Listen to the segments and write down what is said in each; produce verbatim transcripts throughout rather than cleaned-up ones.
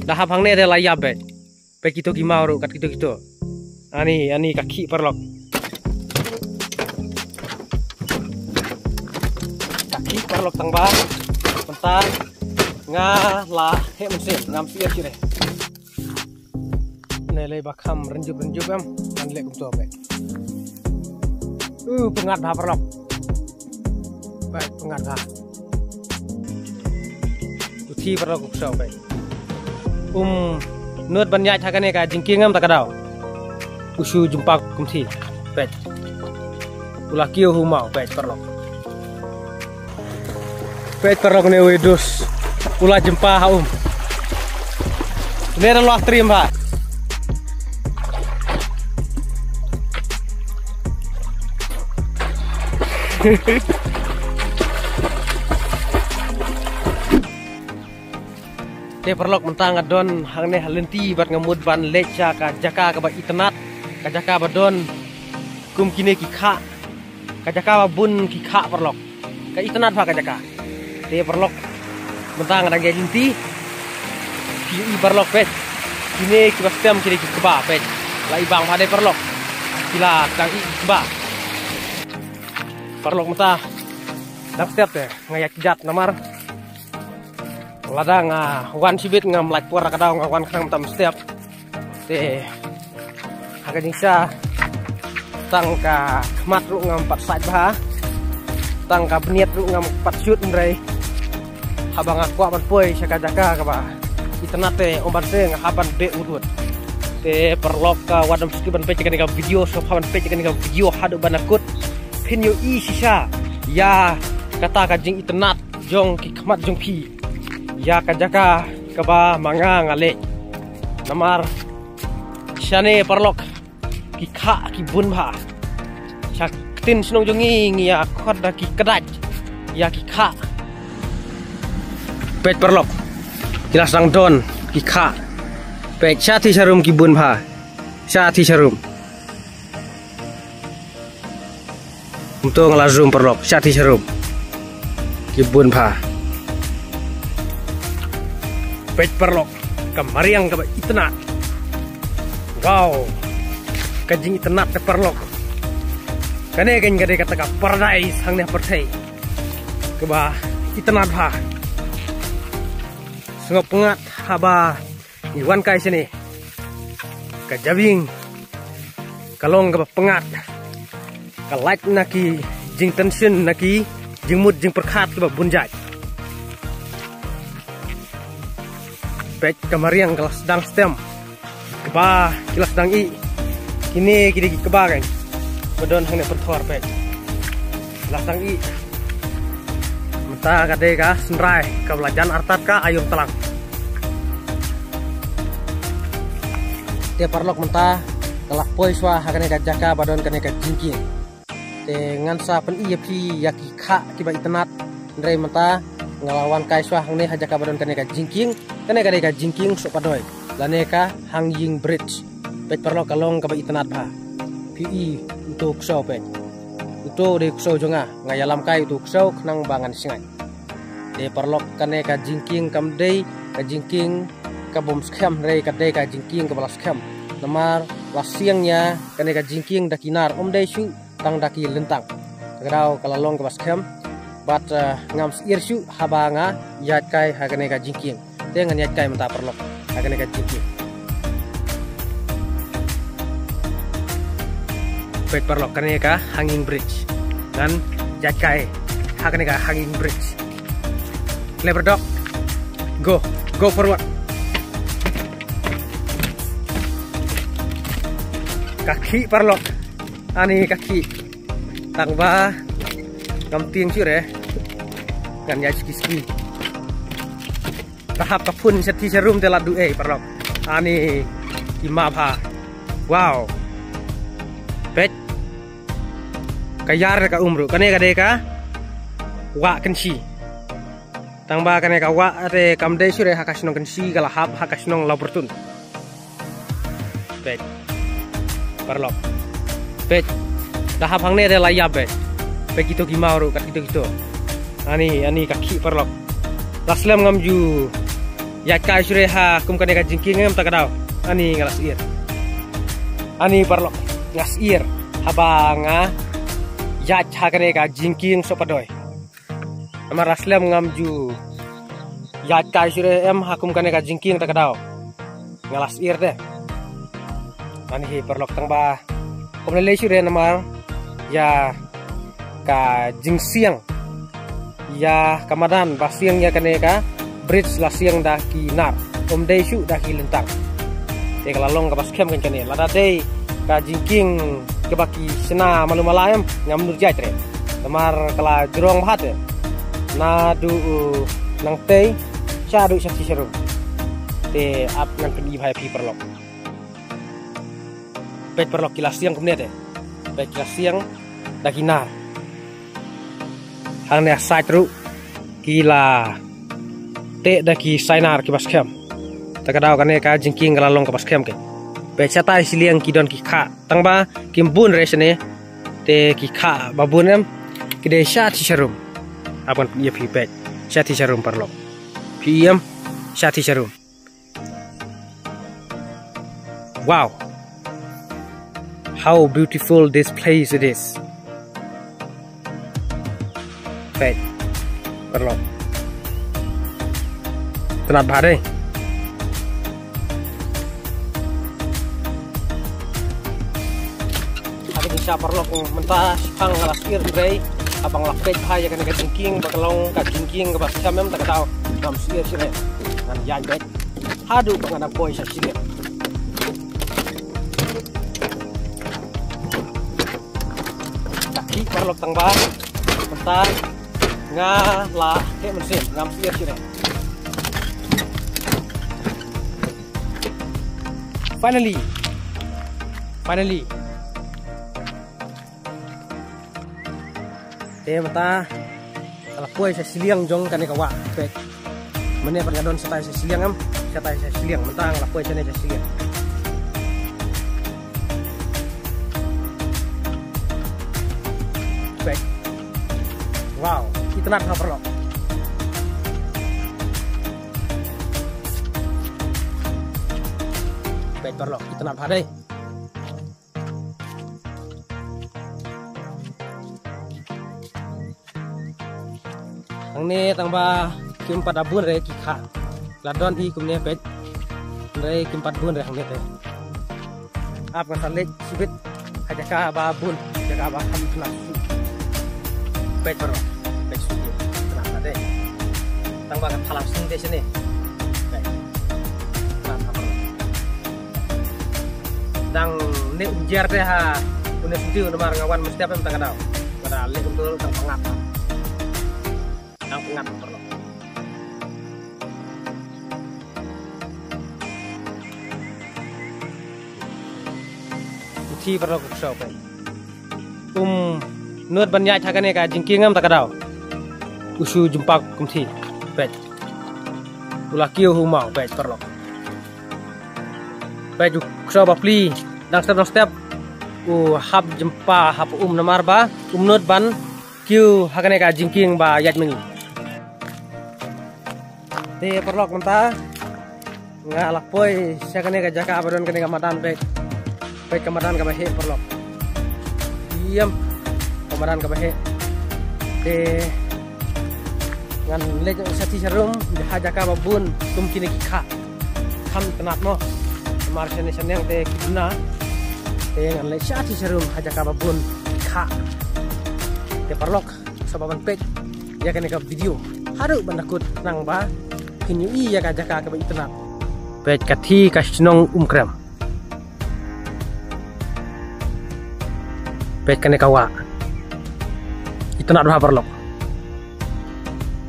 Da hap hangne te la ïap beit. Peit kito ki maw ruh kat kito kito. Ani, ani ka khih paralok. Ka khih paralok tang ba. Mynta nga la heh mynsiem, ngam shu ïa shu re. Ne lei ba kham rynjup rynjup em, ngan leh kumto beit. Uh, pyngngad bha paralok. Beit, pyngngad bha. Uthi paralok u ksew beit. Um nud ban ïaid ha kane ka jingkieng em ta ka daw. U shu jumpa kumthi. Beit. U la kiew ha u maw beit paralok. Beit paralok ne u dus. U la jumpa ha um. Ne da la trim ha. Te paralok mynta nga don hangne ha lynti bad nga mut ban leit sha ka jaka kaba itynnad, ka jaka ba don kum kine ki khah, ka jaka ba bun ki khah paralok. Ka itynnad bha ka jaka. Te paralok mynta nga dang ïaid lynti. Phi ïohi paralok peit. Kine kiba stem kine ki kba peit. La i bang bha de paralok. Ki la dang i ki kba. Paralok mynta dang step te nga ïaid kjat namar lada nga wan shibit ngam lait por ka daw nga wan khnang mynta mynstep. Te ha ka jingshisha tang ka khmat ruh ngam pat sait bha, tang ka bniat ruh ngam pat shut hynrei haba nga kwah ban poi sha ka jaka kaba itynnad te ym ban seng hap ban beh wut wut. Te paralok ka wat ym skip ban peit kane ka video, sngewbha ban peit kane ka video haduh ban da kut. Phin ïohi shisha ïa kata ka jingitynnad jong ki khmat jong phi ïa ka jaka kaba ma nga nga leh. Namar shane paralok ki khah ki bun bha. Sha ktien shnong jong ngi ngi ïa khot da ki kdait ïa ki khah. Peit paralok ki la sdang don ki khah. Peit sha thi sha rum ki bun bha. Sha thi sha rum. Kumto nga la zoom paralok, sha thi sha rum. Ki bun bha. Peit paralok, ka mariang kaba itynnad. Wow. Ka jingitynnad te paralok. Kane ka dei kata ka paradise hangne ha pyrthei. Kaba itynnad bha. Sngewpyngngad haba ngi wan kai shane. Ka jabieng ka long kaba pyngngad. Ka lait na ki jingtension, na ki jingmut jingpyrkhat kiba bun jait. Peit ka mariang ka la sdang stem. Kba ki la sdang ih. Kine ki dei ki kba kan. Ba don hangne pynthor peit. La sdang ih. Mynta ka dei ka synrai kaba la jan artat ka aïom tlang. Te paralok mynta ka la poi shuwa ha kane ka jaka ba don kane ka jingkieng. Te ngan sa pyni ïa phi ïa ki khah kiba itynnad. Hynrei mynta nga la wan kai shuwa hangne ha jaka ba don kane ka jingkieng. Kane ka dei ka jingkieng Sohpadoi lane ka Hanging Bridge. Peit paralok ka long kaba itynnad bha. Phi i uto u ksew peit. Uto u dei u ksew jong nga, nga ïalam kai uto u ksew khnang ba ngan shngaiñ. Te paralok kane ka jingkieng kam dei ka jingkieng ka bym skhem hynrei ka dei ka jingkieng kaba la skhem. Namar la siang ïa kane ka jingkieng da ki nar, ym dei shuh tang da ki lyntang. Ka daw ka la long kaba skhem. Bad, eh, ngam syier shuh haba nga ïaid kai ha kane ka jingkieng. Te ngan ïaid kai mynta paralok ha kane ka jingkieng. Peit paralok kane ka Hanging Bridge. Ngan ïaid kai ha kane ka Hanging Bridge. Clever dog. Go, go forward. Ka khih paralok. Ani ka khih. Tang ba ngam tieng shuh re. Ngan ïaid ski ski. Ta hap ka phun sha thi sha rum te la duh ei paralok. Ani i ma bha. Wow. Peit. Ka ïar ka um ruh. Kane ka dei ka Wah Kynshi. Tang ba kane ka wah te kam dei shuh re ha ka shnong Kynshi, ka la hap ha ka shnong Lawbyrtun. Peit. Paralok. Peit. Da hap hangne te la ïap beit. Peit kito ki maw ruh kat kito kito. Ani, ani ka khih paralok. La slem ngam ju Ïaid kai shuh re ha kum kane ka jingkieng em ta ka daw. Ani nga la syier. Ani paralok nga syier. Haba nga ïaid ha kane ka jingkieng sohpadoi. Namar la slem ngam ju ïaid kai shuh re em ha kum kane ka jingkieng ta ka daw. Nga la syier te. Ani hi paralok tang ba kum lei lei shuh re namar ïa ka jingsiang ïa ka madan ba siang ïa kane ka bridge la siang da ki nar, um dei shuh da ki lyntang. Te ka la long kaba skhem kane, lada dei ka jingkieng kaba ki shna malu mala em ngam nud ïaid re. Namar ka la jrong bha te. Naduh nangtei shaduh sha shi sharum. Te ap ngan pyni bha ïa phi paralok. Peit paralok ki la siang kumne te. Peit ki la siang da ki nar. Hangne side ruh ki la teh da ki sainar kiba skhem. Ta ka daw kane ka jingkieng ka la long kaba skhem ke. Peit shatai shiliang ki don ki khah. Tang ba kim bun re shane. Te ki khah ba bun em ki dei shatai sharum. Ap ngan pyni ïa phi peit. Shatai sharum paralok. Phi em shatai sharum. Wow. How beautiful this place it is. Peit. Paralok. Itynnad bha de. Haba nga sha paralok mynta shipang nga la syier hynrei haba nga la peit bha ïa kane ka jingkieng ba ka long ka jingkieng kaba skhem em ta ka daw ngam syier shuh re. Ngan ïaid beit haduh ba ngan da poi sha shiliang. Ka khih paralok tang ba mynta nga la heh mynsiem ngam syier shuh re. Finally. Finally. Te mynta nga la poi sha shiliang jong kane ka wah. Peit. Mynne pat nga don shatai sha shiliang em. Shatai sha shiliang mynta nga la poi shane sha shiliang. Peit. Wow, itynnad bha paralok. Peit paralok, itynnad bha de. Hangne tang ba kim pat da bun re ki khah. La don hi kumne peit. Hynrei kim pat bun re hangne te. Ap nga sa leit shibit ha jaka ba bun, jaka ba kham itynnad shuh. Peit paralok, peit shuh ïa itynnad na de. Tang ba ka thalang sing de shane. Peit. Itynnad ha paralok. Dang ne um jer te ha une shuh namar nga wan mynstep em ta ka daw. Nga da leh um dul tang pangap. Dang pangap paralok. Kumthi paralok u ksew peit. Um nud ban ïaid ha kane ka jingkieng em ta ka daw. U shu jumpa kumthi peit. U la kiew u maw peit paralok. Peit u ksew bapli dang step dang step. U hap jumpa hap um namar ba um nud ban kiew ha kane ka jingkieng ba ïaid ma ngi. Te paralok mynta nga la poi sha kane ka jaka ba don kane ka madan peit. Peit ka madan kaba heh paralok. Ïam ka madan kaba heh. Te ngan leit shatai sharum ha jaka ba bun kum kine ki khah. Kham itynnad mo. Namar shane shane te ki duna. Te ngan leit shatai sharum ha jaka ba bun ki khah. Te paralok sngewbha ban peit ïa kane ka video haduh ban da kut khnang ba phin ïohi ïa ka jaka kaba itynnad. Peit ka thi ka shnong Umkrem. Peit kane ka wah. Itynnad bha paralok.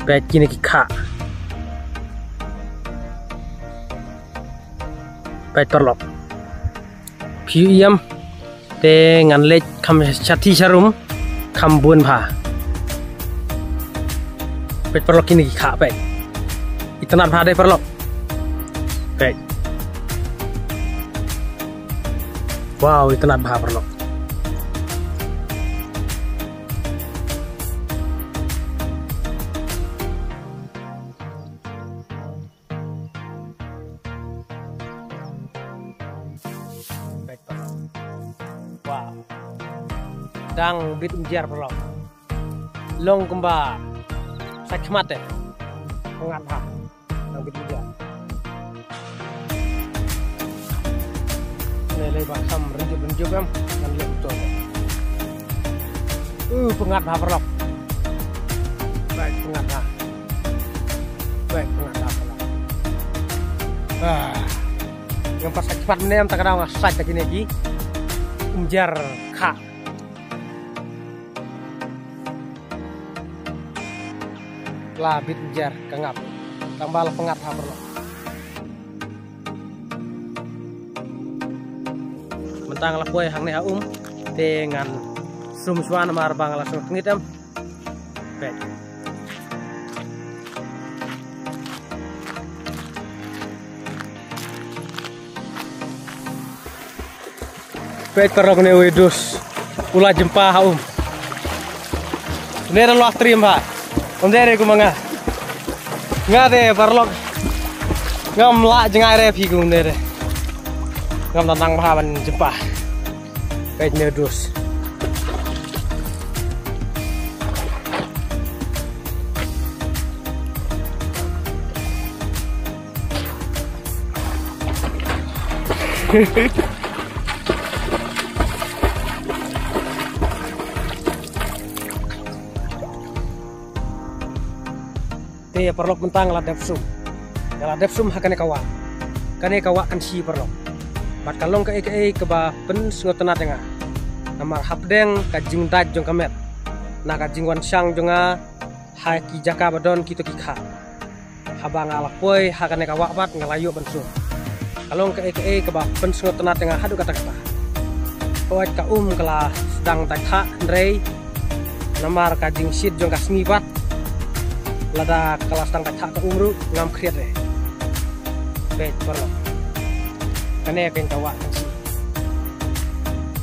Peit kine ki khah. Peit paralok. Phi ïam te ngan leit kham shatai sharum kham bun bha. Peit paralok kine ki khah peit. Itynnad bha de paralok. Peit. Wow, itynnad bha paralok. Dang bit umjer paralok. Long kumba sa khmat te. Pyngat ha. Dang bit umjer. Ne lei ba kham rynjup rynjup em. Ngan leh betul. Uh, pyngat ha paralok. Baik pyngat ha. Baik pyngat ha paralok. Ah. Ngam pat sa khmat ne em, ta ka daw nga sait ta kine ki umjer kha. La bit umjer ka ngap. Tang ba la pyngat ha paralok. Mynta nga la poi hangne ha um. Te ngan sum shuwa namar ba nga la sum kngit em. Peit. Peit paralok, ne u dus u la jempa ha um. Ne da lok trim ha. Um de re kumba nga. Nga de paralok. Ngam lah jngai re phi kum ne de. Ngam da nang bha ban jempa. Peit ne u dus. Te ïa paralok, mynta nga la dep sum. Nga la dep sum ha kane ka wah. Kane ka wah kan shi paralok. Bad ka long kaei kaei kaba pynsngewtynnat ïa nga. Namar hapdeng ka jingdait jong ka met, na ka jingwan shang jong nga ha ki jaka ba don kito ki kha. Haba nga la poi ha kane ka wah bad nga la ïoh ban sum. Ka long kaei kaei kaba pynsngewtynnat ïa nga haduh katta katta. Hooid, ka um ka la sdang dait thah hynrei namar ka jingshit jong ka sngi bad lada ka la sdang dait thah ka um ruh ngam khriat re. Peit paralok. Kane ka wah kan shi.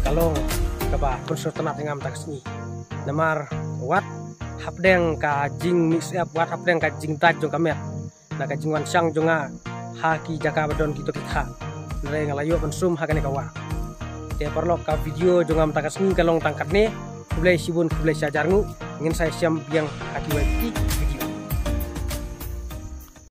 Ka long kaba pynsngewtynnat ïa nga mynta ka sngi. Namar wat hapdeng ka jingmih syep, wat hapdeng ka jingdait jong ka met, na ka jingwan shang jong nga ha ki jaka ba don kito ki kha, hynrei nga la ïoh ban sum ha kane ka wah. Te paralok, ka video jong nga mynta ka sngi ka long tang katne. Khublei shibun, khublei shihajar nguh. Ngin sa ïashem biang ha kiwei pat.